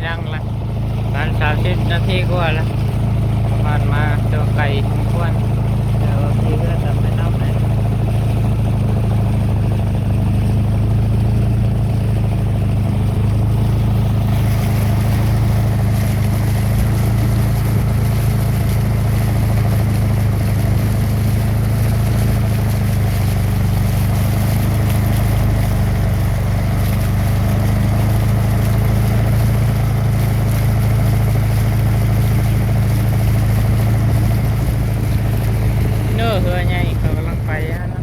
ນັ່ງລະ ປະມານສາມສິບນາທີກວ່າລະ ຜ່ານມາ ແຕ່ວ່າໄກສົມຄວນ ແຕ່ວ່າຂີ່ເຮືອກັບໄປນຳແຫຼະ. ເນີ ເຮືອໃຫຍ່ເຂົາກຳລັງໄປຫັ້ນນະ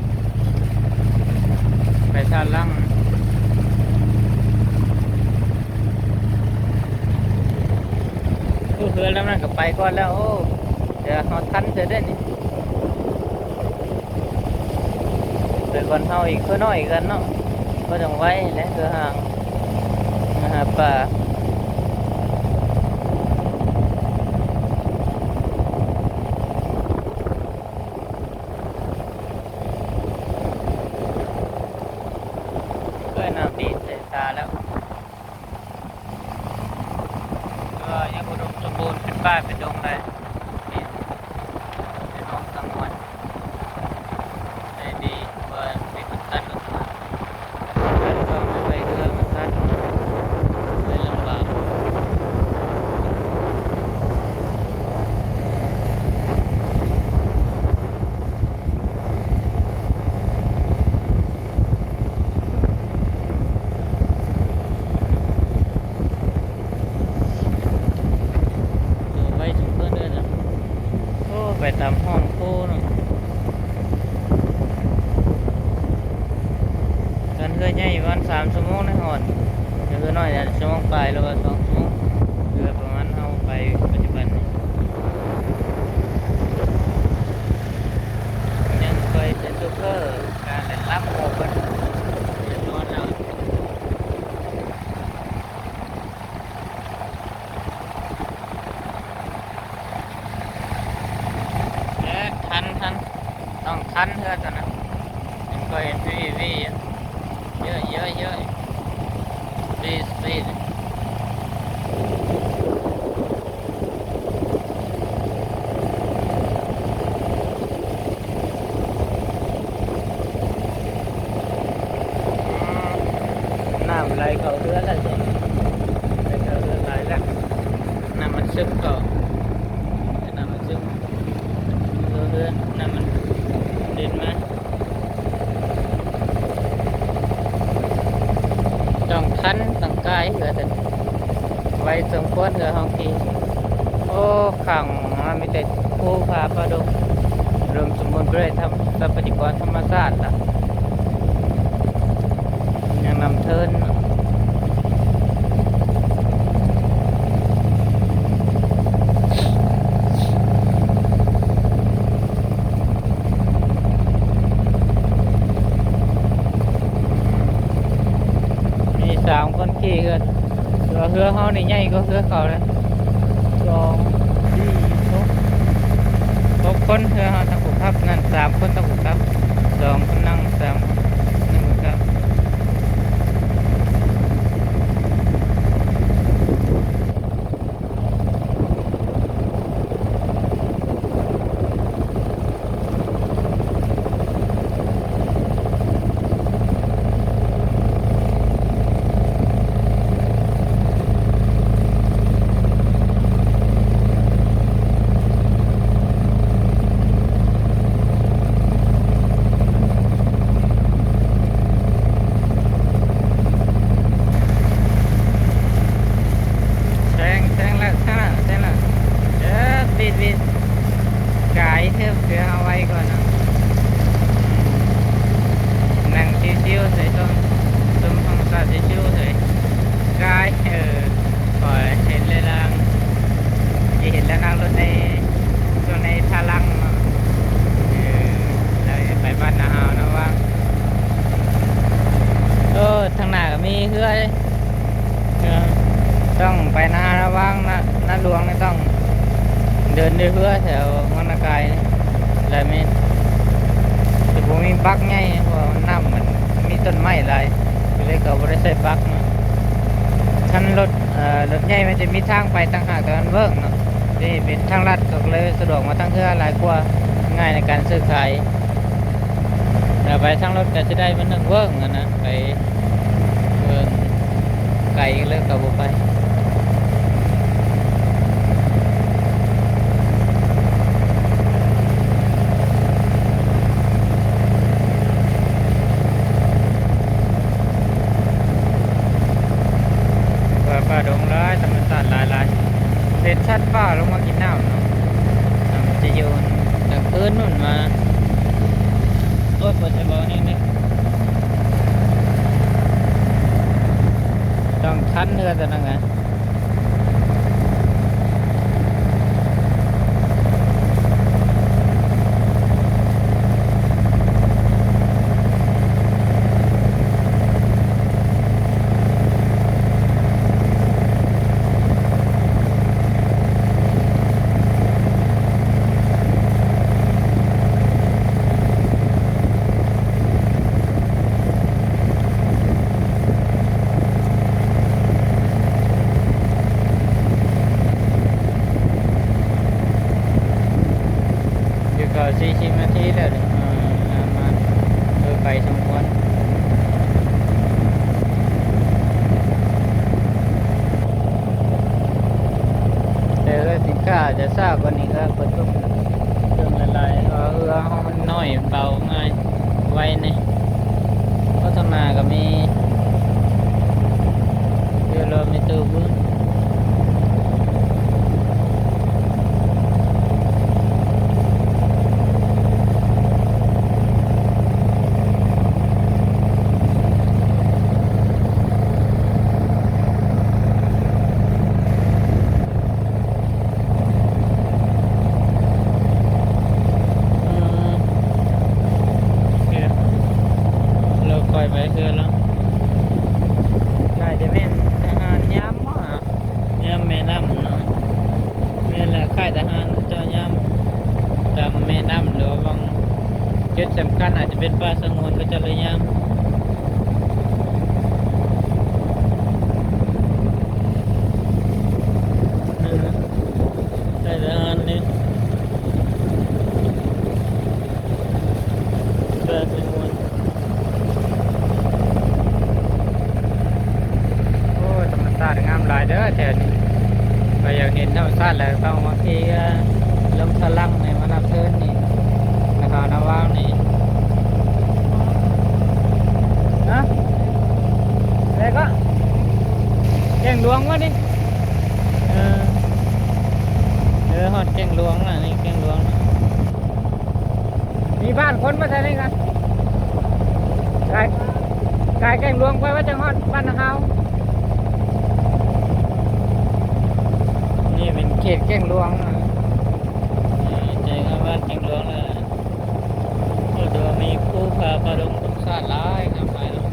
ໄປທ່າລັງ. ໂອ້ ເຮືອລຳນັ້ນກໍໄປກ່ອນແລ້ວ. ໂອ້ ດຽວເຮົາທັນເທື່ອເດ້ນີ້ ໄປກ່ອນເຮົາອີກ ເຮືອນ້ອຍຄືກັນເນາະ ບໍ່ຕ້ອງໄວແຫຼະ ເຮືອຫ່າງມາຫາປາ. ເອີ ນ້ຳດີດໃສ່ຕາແລ້ວ. ເອີ ຍັງອຸດົມສົມບູນ ເປັນປ່າເປັນດົງໄດ້ ນີ້ ເປັນຫ້ອງສັງວນ ໄດ້ດີກວ່າເປັນຄັນລົດ ຄັນເຄື່ອນເຂົ້າໄປເຮືອນມັນທັນ ເລີຍລຳບາກ. ໂອ້ ໄວສົມຄວນເດີນະ. ໂອ້ ໄປຕາມຮ່ອງພູເນາະ. ຄັນເຮືອໃຫຍ່ປະມານສາມຊົ່ວໂມງໄດ້ຮອດ ແຕ່ເຮືອນ້ອຍອາດຊົ່ວໂມງປາຍ ຫຼືວ່າສອງຊົ່ວໂມງ ເຮືອປະມານເຮົາໄປປັດຈຸບັນນີ້. ຍັງໄປເປັນໂຊເຟີ ການໄດ້ຮັບໝູ່ເພິ່ນ ເດືອດຮ້ອນແລ້ວ. ເອີ ທັນ ທັນ ຕ້ອງທັນເຮືອຕົວນັ້ນ ມັນກໍເຫັນ ວີ ວີ ຢູ່ ເຢີະໆໆ ສະປີດ ສະປີດ. ນ້ຳໄຫຼເຂົ້າເຮືອນແລ້ວ ຊ່ວງນີ້ໄຫຼເຂົ້າເຮືອນຫຼາຍແລ້ວ ນ້ຳມັນຊຶມເຂົ້າ ນ້ຳມັນຊຶມເຂົ້າເຮືອນ ນ້ຳມັນເດັ່ນມາ. ຕ້ອງທັນ ຕ້ອງກາຍເຮືອ ໄວສົມຄວນເຮືອເຮົາຂີ່. ໂອ້ ຂ້າງມາມີແຕ່ພູຜາປ່າດົງ ອຸດົມສົມບູນໄປດ້ວຍທຳ ຊັບພະຍາກອນທຳມະຊາດລະ ຍັງນຳເທີນເນາະ. ມີສາມຄົນຂີ່ເຮືອ ເຮືອເຮົານີ້ໃຫຍ່ກວ່າເຮືອເຂົາເລີຍ ສອງ ສີ່ ຫົກ ຫົກຄົນ ເຮືອເຮົາທັງຜູ້ຂັບນັ້ນ ສາມຄົນທັງຜູ້ຂັບ ສອງຄົນນັ່ງ ສາມຄົນນັ່ງຜູ້ຂັບ. ແຊງ ແຊງແລ້ວ ແຊງແລ້ວ ແຊງແລ້ວ ເອີ ບິດ ບິດ ກາຍ ເອີ ເພື່ອເຮົາໄວກ່ອນເນາະ ນັ່ງຊິວໆ ໃສ່ ຊົມ ຊົມທຳມະຊາດຊິວໆ ໃສ່ ກາຍ ເອີ ຂ້ອຍເຫັນແລ້ວລະ ຊິເຫັນແລ້ວນັ່ງລົດໃນ ຊ່ວງໃນທ່າລັງເນາະ ເອີ ແລ້ວຈະໄປບ້ານນາຮາວນະວ່າ ເອີ ທາງໜ້າກໍມີເຮືອເດ້ ເອີ ຕ້ອງໄປນາລະວັງນະ ນາຫຼວງນີ້ຕ້ອງເດີນດ້ວຍເຮືອແຖວວັງນາກາຍນີ້ ແລະມີ ແຕ່ບໍ່ມີບັກໃຫຍ່ ເພາະວ່ານ້ຳມັນມີຕົ້ນໄມ້ຫຼາຍ ກໍເລີຍເຂົາບໍ່ໄດ້ໃຊ້ບັກເນາະ. ຄັນລົດ ເອີ ລົດໃຫຍ່ມັນຈະມີທາງໄປຕ່າງຫາກ ແຕ່ມັນເວີ້ງເນາະ. ນີ້ເປັນທາງລັດ ກໍເລີຍສະດວກມາທາງເຮືອຫຼາຍກວ່າ ງ່າຍໃນການຊື້ຂາຍ. ແລ້ວໄປທາງລົດກໍຈະໄດ້ມັນເວີ້ງຫັ້ນນະ ໄປເບິ່ງໄກເລີຍກໍບໍ່ໄປ. ວ່າປ່າດົງຫຼາຍ ທຳມະຊາດຫຼາຍໆ ເປັນສັດປ່າລົງມາກິນນ້ຳເນາະ. ມັນຈະຢູ່ກາງຄືນພຸ້ນມາ. ໂອ້ຍ ປວດສະເບົາແຮງເດ້. ຕ້ອງຄັນເຮືອຕົວນັ້ນນະ. ຢູ່ເກົ້າ ສີ່ສິບນາທີແລ້ວເດ້. ເອີ ງາມມາກ ເອີ ໄກສົມຄວນ. ແຕ່ເຮືອສິນຄ້າອາດຈະຊ້າກວ່ານີ້ ເຮືອເພິ່ນກໍເຄື່ອງຫຼາຍໆ ເພາະເຮືອເຮົາມັນນ້ອຍ ເບົາງ່າຍ ໄວແດ່. ເພາະທາງໜ້າກໍມີ ດຽວລໍມີຕູ້ບຸນ. ອືມ ໂອເຄ ແລ້ວຄ່ອຍໄປເຮືອນລະ. ໜ້າຈະແມ່ນທະຫານຍາມ ຍາມແມ່ນ້ຳເນາະ. ແມ່ນແຫຼະ ຄ້າຍທະຫານເຈົ້າຍາມຕາມແມ່ນ້ຳ ຫຼືວ່າບາງຈຸດສຳຄັນອາດຈະເປັນປ່າສະຫງວນ ເຂົາເຈົ້າເລີຍຍາມ. ເອີ ຄ້າຍທະຫານນີ້ ແບບມ່ວນ. ໂອ້ ທຳມະຊາດງາມຫຼາຍເດີແຖວນີ້. ຂ້ອຍຢາກເຫັນທຳມະຊາດແຫຼະ ຕ້ອງມາຂີ່ເຮືອລົງສະຫຼັ່ງນີ້ ມານັບເທີນນີ້ ແລ້ວກໍນະຫວ່າງນີ້. ຮະ? ແລ້ວກໍແກ້ງຫຼວງວະນີ້? ເອີ ເອີ ຮອດແກ້ງຫຼວງລະນີ້ ແກ້ງຫຼວງ. ມີບ້ານຄົນມາແຖວນີ້ກະ ກາຍ ກາຍແກ້ງຫຼວງໄປວ່າຈະຮອດບ້ານນາຮາວ. ນີ້ເປັນເຂດແກ້ງຫຼວງນະ ໃຈກັບບ້ານແກ້ງຫຼວງແລ້ວ. ໂອ້ ແຕ່ວ່າມີພູຜາປ່າດົງ ທຳມະຊາດຫຼາຍ ງາມຫຼາຍເນາະ.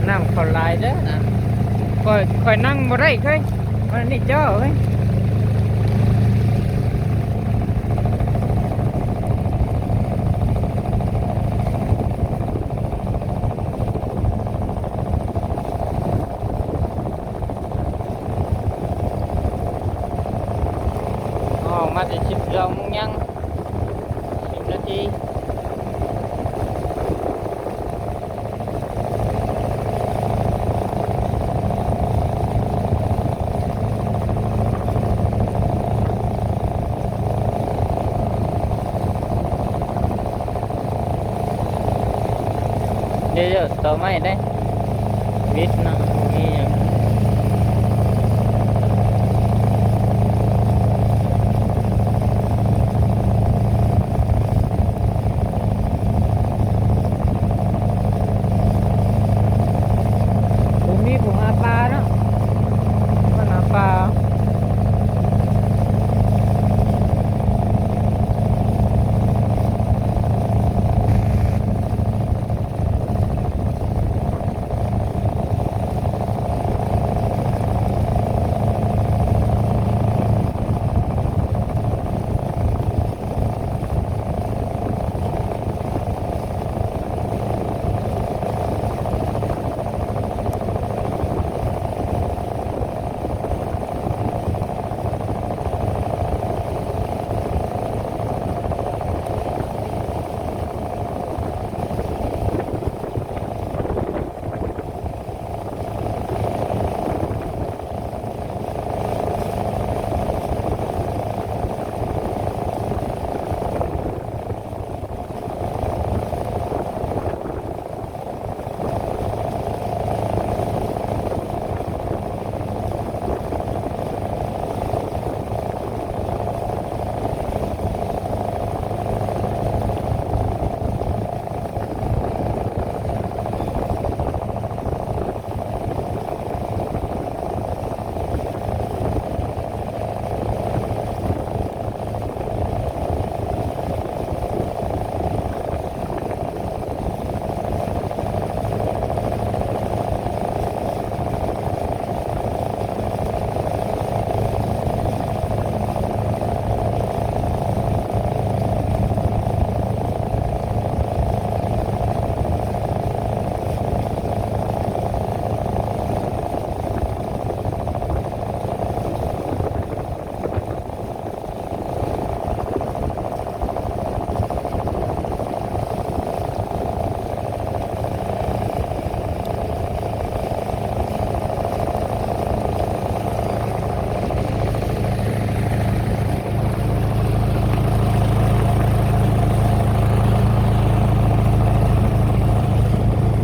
ນ້ຳເຂົ້າຫຼາຍເດີນະ ຂ້ອຍ ຂ້ອຍນັ່ງບໍ່ໄດ້ເຄີຍ ມັນນີ້ເຈົ້າເອີຍ. ອອກມາແຕ່ສິບສອງໂມງຍັງ ສິບນາທີ. ເດີໆ ຕໍ່ໄມ້ເດ້ ວິດເນາະ.